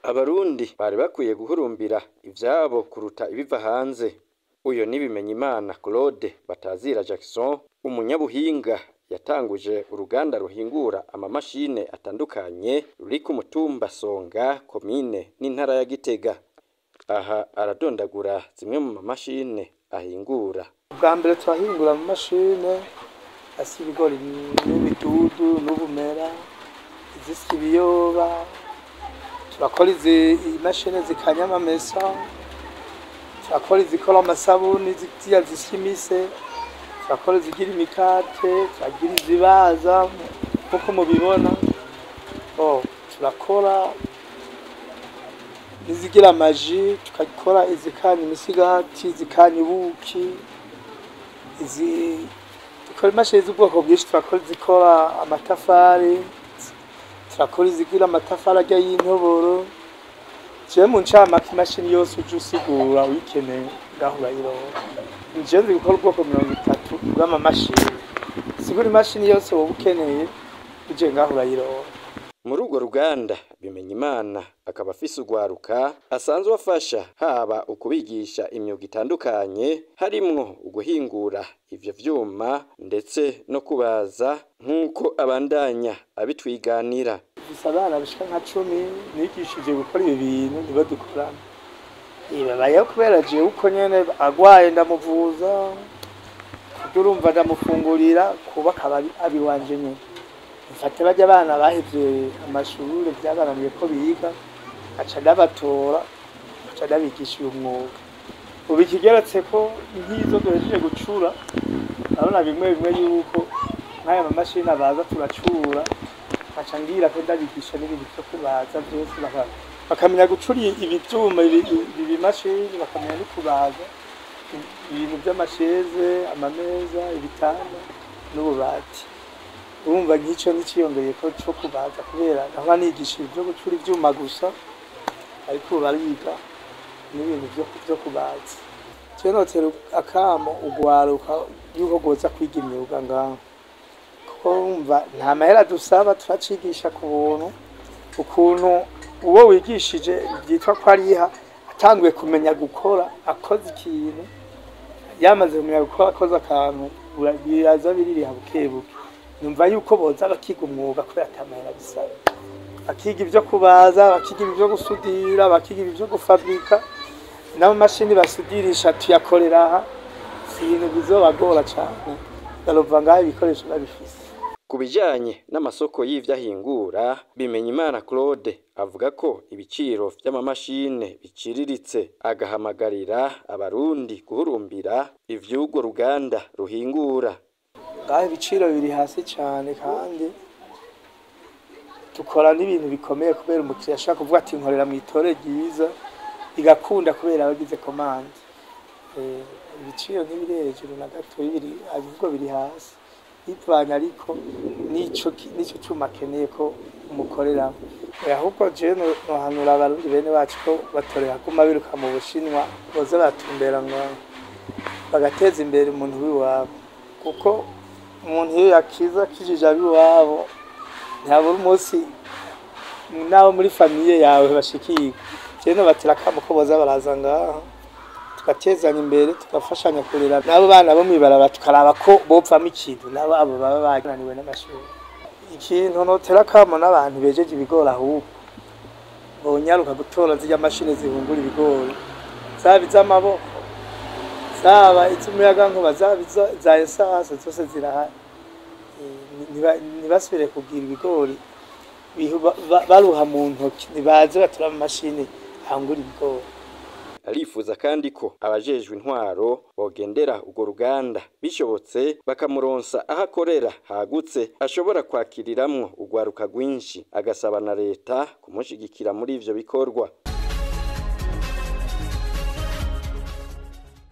Abarundi bari bakwiye guhurumbira ivyabo kuruta ibiva hanze. Uyo ni Bimenyimana Claude Batazira Jackson, umunyabuhinga yatanguje uruganda ruhingura amamashine atandukanye ruri ku mutumba Songa, komine n'intara ya Gitega. Aha aradondagura zimwe mu mamashine ahingura. Ubwa mbere turahingura amamashine asya ibigori n'ibidudu n'ubumera, izisya ibiyoba, turakora izi imashini zikanya amamesa, turakora izikora amasabuni, ziriya zisya imise, turakora izigira imikate, turagira izibaza nkuko mubibona. Turakora n'izigira amaji, tukakora izikanya imisigati, izikanya ubuki, izi dukora imashini z'ubwoko bwinshi. Turakora izikora amatafari, turakora izigira amatafari arya y'intoboro. Jewe mu ncamake imashini yose uje usigura uyikeneye ngaho urayironka. Jewe nzi gukora ubwoko 30 bw'amamashini. Sigura imashini yose woba ukeneye uje ngaho urayironka. Muri urwo ruganda Bimenyimana akaba afise urwaruka asanzwe afasha, haba ukubigisha imyuga itandukanye harimwo uguhingura ivyo vyuma ndetse no kubaza, nk'uko abandanya abitwiganira. Mfise abana bashika nka 10 nigishije gukora ibi bintu, nibo dukorana. Babayeho kubera jewe uko nyene agwaye ndamuvuza, urumva ndamufungurira, kuba akaba abiwanje nyene. Mfate barya abana bahevye amashure vyabananiye ko biga, aca ndabatora, aca ndabigisha uyu mwuga. Ubu ikigeretse ko nk'izo duhejeje gucura, urabona bimwe bimwe yuko nk'aya mamashini abaza turacura, aca ngira ko ndabigisha n'ibintu vyo kubaza vyose, bakamenya gucura ibi vyuma, ibi bimashini, bakamenya no kubaza ibintu vy'amasheze, amameza, ibitanda n'ububati. Urumva nk'ico niciyongeye ko co kubaza, kubera nahora nigisha ivyo gucura ivyuma gusa, ariko ubu bariga n'ibintu vyo kubaza. Jewe notera akamo urwaruka yuko rwoza kwiga imyuga ngaho, kuko urumva nta mahera dusaba, turacigisha ku buntu. Ukuntu uwo wigishije vyitwa ko ariha, atanguye kumenya gukora akoze ikintu, yamaze kumenya gukora akoze akantu, biraza biririha bukebuke. Numva yuko boza bakiga umwuga kubera ata mahera bisaba, bakiga ivyo kubaza, bakiga ivyo gusudira, bakiga ivyo gufabrika, n'amamashini basudirisha tuyakorera aha. Si ibintu bizobagora cane, barova ngaho ibikoresho babifise. Ku bijanye n'amasoko y'ivyo ahingura, Bimenyimana Claude avuga ko ibiciro vy'amamashine biciriritse, agahamagarira abarundi guhurumbira ivy'urwo ruganda ruhingura. Ngaho ibiciro biri hasi cane, kandi dukora n'ibintu bikomeye kubera umukiriya ashaka kuvuga ati nkorera mw'itore ryiza, igakunda kubera abagize komande. Ibiciro ntibiri hejuru na gato, ahubwo biri hasi bivanye ariko n'ico cuma akeneye ko umukoreramo. Ahubwo jewe nohanura abarundi bene bacu ko batorera guma biruka mu Bushinwa, boza baratumbera ngaho bagateza imbere umuntu w'iwabo, kuko umuntu iyo yakiza akijije ab'iwabo ntihabura umunsi n'abo muri famiye yawe bashikirwa. Jewe nobatera akamo ko boza baraza ngaha tugatezanya imbere, tugafashanya kurera n'abo bana bo mw'ibarabara, tukaraba ko bovamwo ikintu nabo abo baba bananiwe n'amashuri. Ikintu notera akamo n'abantu bejeje ibigori, ahubwo bonyaruka gutora zirya mashini zihungura ibigori, zaba iz'amaboko, zaba iz'umuyagankuba, zaba iza esanse, zose zirahari. Ntibasubire kugira ibigori baruha mu ntoki, nibaze batora amamashini ahungura ibigori. Arifuza kandi ko abajejwe intwaro bogendera urwo ruganda, bishobotse bakamuronsa aho akorera hagutse ashobora kwakiriramwo urwaruka rwinshi, agasaba na leta kumushigikira muri ivyo bikorwa.